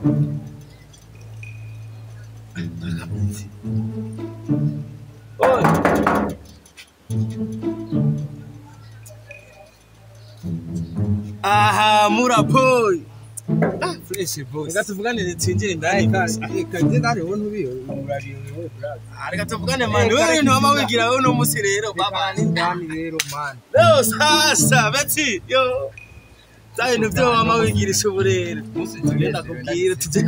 Oi. Aha, murapoi. Ah, fresh boss. Reka tuvugane twinjire indani. Reka nje ndani wowe ntubiyo urabiyo brother. Ah, reka tuvugane man. Wewe ni mama wigira wewe no musi rero baba ni ndani rero man. Yo sasa beti yo. Za bintu byo mama wigirisha uburere. Musi tugenda kubwira tujye.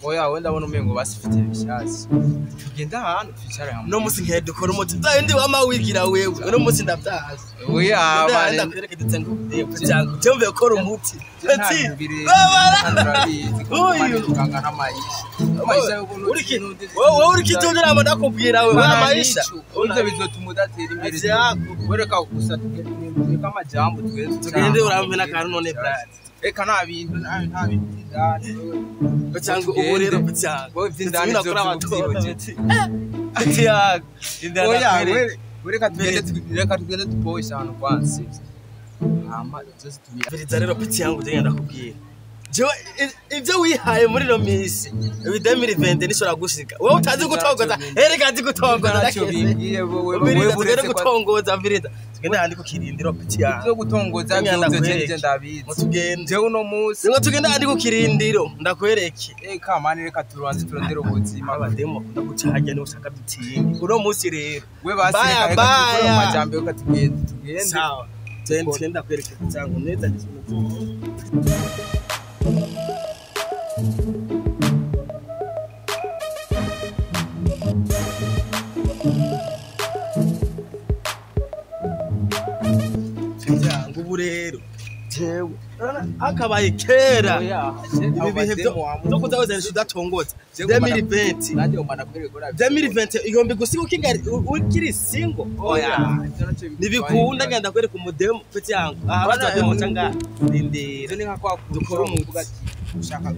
Oya wenda abona umengo basifite bishasi. Tugenda ahantu twicara hamwe. No musi ngiye dukora umuti. Za bindi wama wigira wewe. No musi ndavyazi. Oya bane ndakwereka dutsenga cyangwa cyumve gukora umuti. Beti. Baba. Uyu kangana n'amayisha. Amayisha y'ubuntu. Wowe uri kitondera abo ndakubwira wewe amayisha. Uze bizotuma udatera imbere. Wereka gusa tugende amajambo tugende tugende uramena kantu none brad. Eka nta bintu nta bintu by'indani. Cyangwa ubu rero cyangwa wowe by'indani byo by'ubujeti. Ati ya indani. Oya wereka tugende reka tugende tupoisha ahantu kwanza. Hama byose tubiriza rero piti yangu tugenda kubwira. Jewe ibyo wihaye muri no misi ibi 2020 nishobora gushika. Wowe utazi gutongoza erega azi gutongoza ntacyo bimbwiye wowe wowe uretse gutongoza mvirita. Tugende handi ku kirindiro piti yangu. Ibyo gutongoza byose je ndabizi. Mutugende. Jewe uno munsi. Ngo tugende handi ku kirindiro ndakwereke. Eka mani reka turanze turondere ubuzima abademo bakunda guca hajya ni ushaka dutinye. Uno munsi rero we basi reka tukore amajambo reka tugende tugende. Sawa. Tugende ndakwereke cyangwa neza ndisubira. Ubu rero jewe akabaye kera ibi bihe byo kuzahoza udatongoza 2020 nanjye umana kwereka 2020 igomba gusiga ukingari ukiri single. Oya nibikunda ngenda kwereka umudemo peti yangu aha bazademo cyanga rindira ni nka kwa dukora umuvuga ati ushaka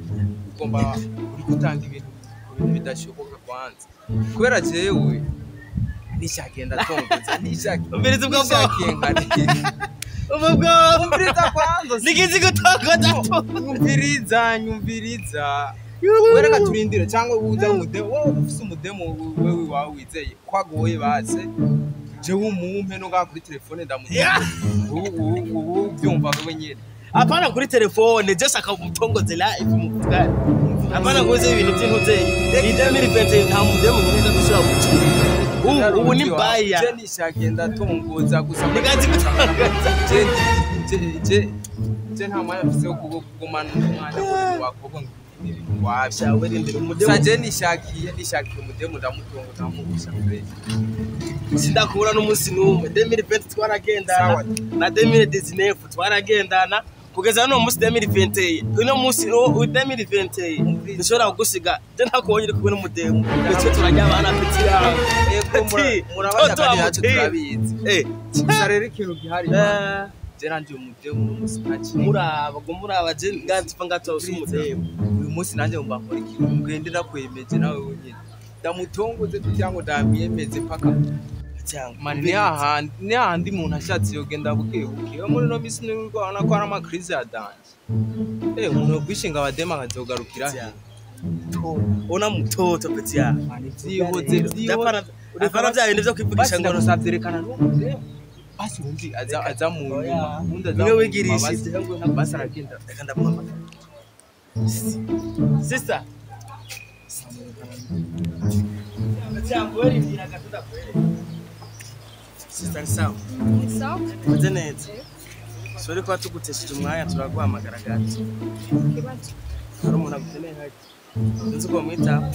ugomba uri gutanga ibintu bidashoboka kwanza kubera jewe nishagenda tongoza nishagenda mbiriza ubwo ubwo umviriza kwanza nikizi gutongoza nyumviriza nyumviriza wereka turindire cyangwa uza umudemo wowe ufise umudemo wewe wawe wizeye kwagoye base jewe umumpe no ga kuri telefone ndamutse ubu byumva wewe nyene apana kuri telefone je shaka umutongoze live muvugane apana ngoze ibintu by'intuzeye ni 2020 nta mudemo neza gushira gucira ubu ni mbaya je nishagenda tongoza gusa nikazi gutongoza je nta mwanya mfise wo kugumana n'umwanya wakobwa ngo wabya werindira umudemo je nishakiye umudemo ndamutongoza ndamugusha fresh sindakubura n'umunsi n'umwe 2020 twaragendana na 2019 twaragendana kugeza no munsi 2021 uno munsi 2021 dushobora kugusiga je ntakubonye uri kumwe n'umudemo ndetse turajya abana peti yawe yego murabajya turabizi gusa rero ikintu gihari je nanje umudemo uno munsi ntakiri muraba ngo muraba je nganzipfa ngatose umudemo uyu munsi nanje mba nkora ikintu mugende nakwemeje nawe wenyine ndamutongoze kugira ngo ndamwemeze paka mani ni hahandi umuntu ashatse yogenda buke buke muri no misi n'urwana ko ari amakrize ya danje umuntu yogwishinga abadema akazogarukira ona mutoto peti ya mani vyihoze vyihoze apana vya bintu vyo kwivugisha ngo rusavyerekana n'umudemo basi undi aza mu nyuma undi aza niwe wigirishije basi aragenda reka ndamuhamagara sister Sister sawa. Sawa. Meze neza. Sorry kwa tugutesheje umwanya turaguhamagara gato. Kibazo. Hari umuntu agukeneye haki. Nzi ko mwita.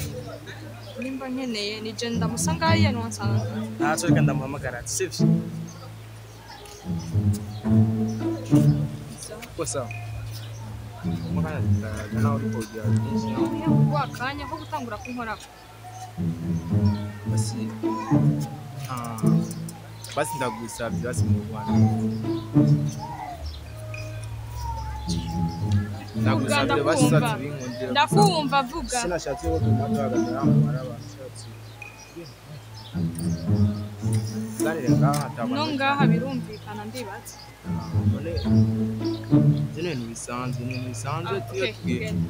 Nimba nkeneye ni je ndamusanga hariya nwansanga. Ntaco reka ndamuhamagara ati sivyo. Ko sawa. Mukanya nawe uri kugira byinshi. Kwa kanya ko gutangura kunkorako. Basi basi ndagusabye basi mu Rwanda. Ndagusabye basi satibinkundira. Ndakumva vuga. Sinashatse ko tumatagarira mu barabashatse. No ngaha birumvikana ndibatse. None Ivyo ni ibintu bisanzwe, ni ibintu bisanzwe Ah, tuyo okay, tugiye. genda.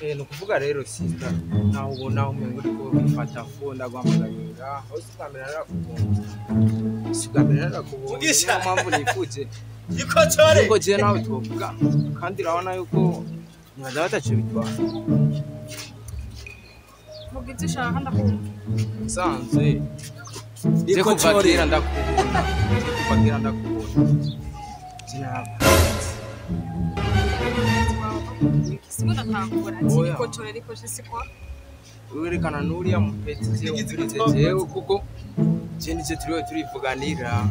Ni ukuvuga rero sister, naho ubona umengo uriko wifata fo ndaguhamagaye ngaho, aho si ubwa mbere narakubonye. Si ubwa mbere narakubonye, Mugisha. niyo mpamvu nifuje Ikotore. yuko jewe nawe twovuga, kandi urabona yuko nibaza bataco bitwara. Vuga ivyo ushaka ndakumva. Bisanzwe je kuva Ikotore. kera ndakubona, je kuva kera ndakubona, je narakukunze. Siko ndatahura ati Oya. rikocore rikoce siko. Werekana n'uriya mupeti je wumvirize jewe, kuko je nico turiwe turivuganira.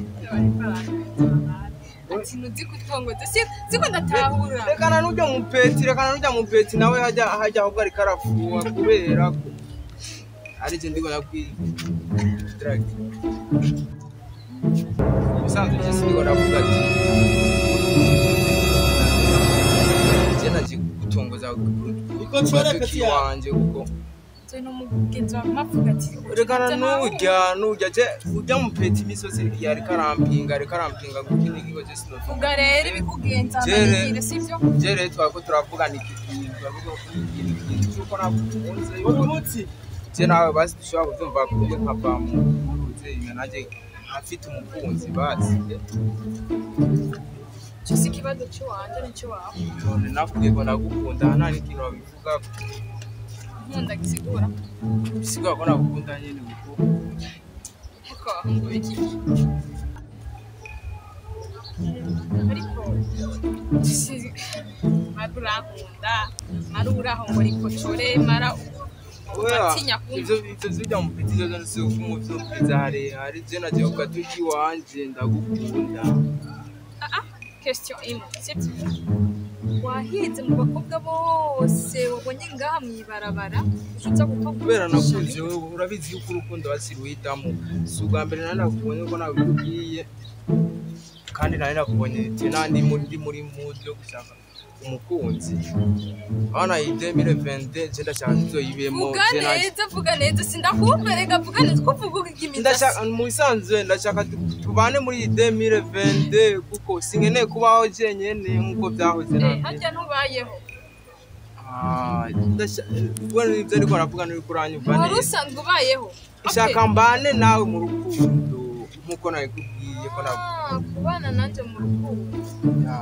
Ati ntuzi kutongoza siko ndatahura. Rekana n'urya mupeti, rekana n'urya mupeti nawe hajya hajya ahubwo ariko arafuha kubera ko ari je ndiko ndakwiga. Bisanzwe je sindiko ndavuga ati je naje kugutongoza Ikotore peti yawe. wanje kuko Je n'umugenzi wawe mavuga ati rekana n'urya n'urya je urya mupeti imisozi yariko arampinga, ariko arampinga kuko inigigo je sinovuga. Vuga rero ibikugenza Jere. amanigire sivyo? Je rero twariko turavugana iki kintu, turavuga ko ikintu kintu c'uko nagukunze Uri yuko munsi. je nawe basi dushobora kuvyumva kumwe nkava mu ruzi nanje nkafite umukunzi basi. Ico si ikibazo c'iwanje n'icy'iwawe. None nakubwiye ko ndagukunda, nta n'ikintu wabivuga. Nkunda gisigura. Bisigura ko nagukunda nyene kuko Ariko abahungu b'iki ariko si mara urankunda, mara uraho ngo rikocore, mara Oya, atinya kumva. ivyo vy'urya mupeti ivyo vyose ukumuvyumviza harehare, je naje ku gatuti iwanje ndagukunda. Ah, question imwe sibyo? Wahize mu bakobwa bose wabonye ngaha mw'ibarabara uza gutongoza? Kubera nakunze wewe, urabizi yuko urukundo basi ruhitamo. Si ubwa mbere nari nakubonye ko nabikubwiye, kandi nari nakubonye je nandi ndi muri mood yo gushaka umukunzi. Urabona iyi 2022 je ndashaka tuzoyibemo. Vuga Je nanje neza, vuga neza, sindakumva. Reka vuga neza ko uvuga imitasi. Ndashaka mu bisanzwe ndashaka tubane muri iyi 2022 kuko sinkeneye kubaho jenyene nkuko byahoze Eh, na mbere. harya ntubayeho? Ah, ubwo nibyo ariko aravuga n'uriko uranyumva Wari neza. usanzwe ubayeho? Shaka mbane nawe mu rukundo nkuko nabikubwiye ko Ah, kubana nanjye mu rukundo? Ya.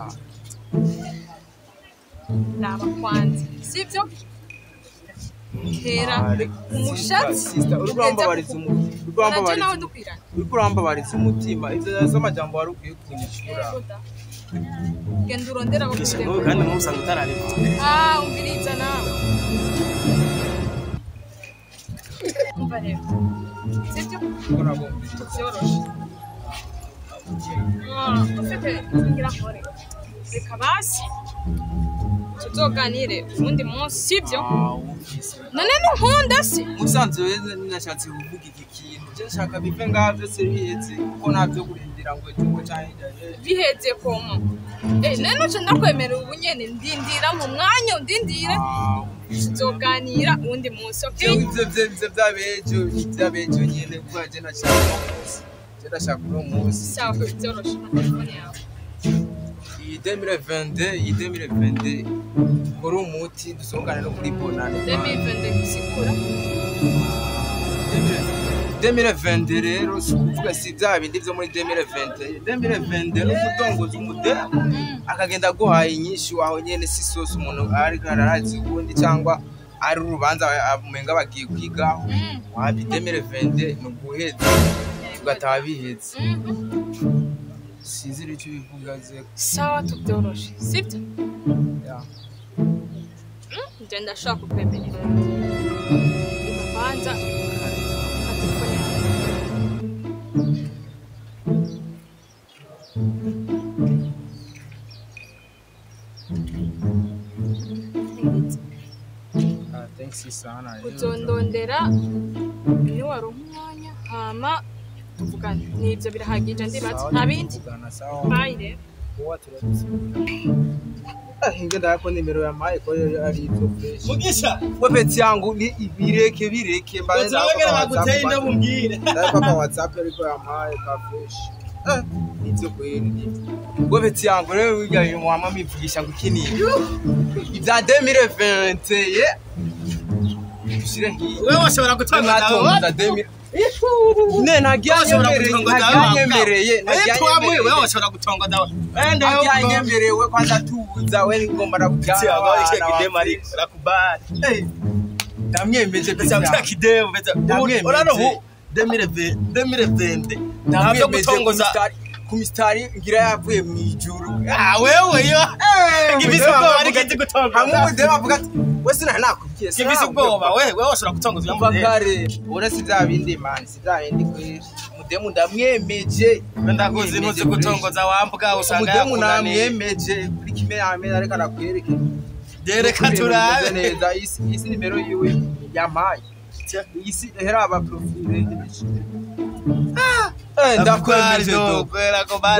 Naba kwanza sibyo kera Ah, reka- umushatsi sister, uriko urambabariza uriko nanje urambabariza nawe dukwirana. Uriko urambabariza umutima, ivyo si amajambo wari ukwiye kunyishura. Yego da. Genda urondera Mugisha, abakundana. n'ubu kandi nk'ubu usanga utarareka. Ah, umviriza nawe. Umva rero. Sibyo? Kuko nabumviriza. Vyoroshe. Ah, ufite ngira nkore. Reka basi. Tuzoganire uwundi munsi, sibyo? Ah, wumvise. None ntunkunda se? Musanzwe rero nashatse kuvuga iki kintu, je nshaka bive ngaha vyose biheze kuko ntavyo kurindira ngo ejo ngo canke hirya y'ejo. Biheze koma. Eh, none uca ndakwemera ubu nyene ndindira mu mwanya undindire. Ah, wumvise. Tuzoganira uwundi munsi, okay? Jewe ivyo ivyo vyabejo vyabejo nyene kuko je ndashaka uno munsi, je ndashaka uno munsi. Sawa, vyoroshe na telefone yawe. Iyi 2022, iyi 2022 kora umuti dusohokane no kuri bonane. 2022 gusigura. 2022 rero si ukuvuga si bya bindi vyo muri 2020. 2022 ni ukutongoza umudemu akagenda aguhaye inyishu aho nyene, si sose umuntu ariko ararazi ubundi cyangwa ari urubanza umenga bagiye kwigaho. Wapi, 2022 ni uguheza tugataha biheze. Sinzi icyo ubivuga ze. Sawa, tubyoroshe sibyo? Ya. Nje ndashaka kukwemerera. Reka kwanza reka telefone yawe. Ngizi. Ah, thanks sana. Uzondondera niwaronka umwanya hama tuvugane. Nivyo birahagije ndibaza, nta bindi. Tuvugana, sawa. Bye rero. Kuwa turabizi. Hinge ndako nimero yampaye ko ari ibyo fresh. Mugisha We peti yangu ni bireke bireke mbaye turabegera baguteye inda bumbwire. Ndako kwa WhatsApp ariko yampaye ka fresh. Nivyo kweli nivyo. We peti yangu rero wiga mwama mivugisha ngo ikini. Ibya 2020 ye. Ushire hiyo. Wewe washobora gutongoza Mwatongoza 2000. Ne ntagiyanyemereye ntagiyanyemereye wewe washobora gutongoza wenda ntagiyanyemerewe kwanza tuza we ngomba nakubali ndamwemeje kidemu urano hu 2020 ntabyo gutongoza ku mistari ngira yavuye mu ijuru. Ah wewe yo ngibise ubwoba ariko nzi gutongoza hamwe umudemu avuga ati we sinanakubwiye ngibise ubwoba wewe washobora gutongoza umva kare ubona si bya bindi man si bya bindi kweli umudemu ndamwemeje ndakuzi ntuzi gutongoza wambwa usanga umudemu namwemeje kuri kimwe yameza ariko arakwereke dereka turabe neza isi nimero yiwe yampaye isi hera aba profile ndakwemeje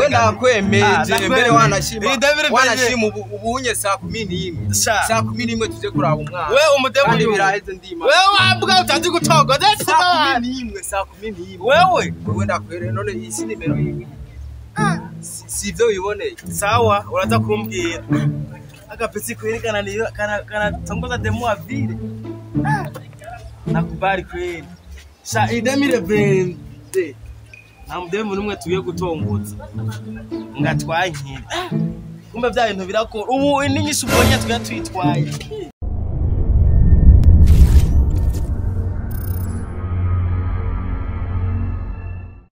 we ndakwemeje mbere wanashima wanashima ubunye saa 11 saa 11 tuje kuraba umwana we umudemu kandi biraheze ndima wewe wambwa utazi gutongoza saa 11 saa 11 wewe wewe ndakwere none isi nimero yiwe si ibyo wiboneye sawa uraza kumbwira agapesi kwerekana niyo kana tongoza demu avire nakubali kweli sha idemire bende nta mudemu n'umwe tugiye gutongoza ngatwankira kumbe bya bintu birakora ubu n'inyishu ubonye tugiye tuyitwaye.